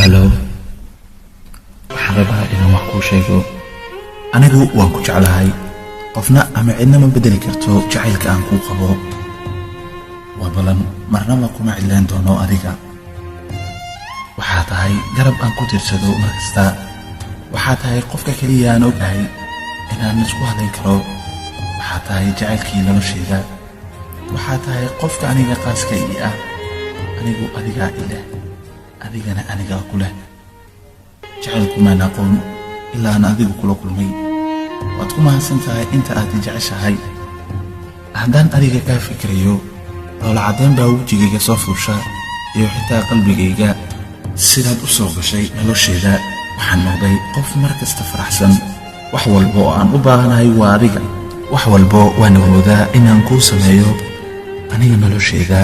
Hello, waxaan rabaa inaan wax kuu sheego. Anigu waan ku jeclahay. Qofna ama cidna ma bedeli karto jacaylka aan kuu qabo. Waa balan, marnaba kuma cidlaan doono adiga. Waxaa tahay garab aan ku tiirsado mar kasta. Waxaa tahay qofka keliya aan ogahay inaan isku halayn karo. Waxaa tahay jacaylkii noloshayda. Waxaa tahay qofka aniga qaaska ii ah. Anigu adigaa i leh, adigana anigaa ku leh. Jacaylkumaan aqoon ilaa aan adigu kula kulmay. Waad ku mahadsan tahay inta aad i jeceshahay. Haddaan adiga kaa fikirayo, dhoola caddeyn baa wejigayga soo fuusha iyo xitaa qalbigayga. Sidaad u soo gashay noloshayda, waxaan noqday qof mar kasta faraxsan. Wax walba oo aan u baahanahay waa adiga. Wax walbo waan awoodaa inaan kuu sameeyo aniga noloshayda.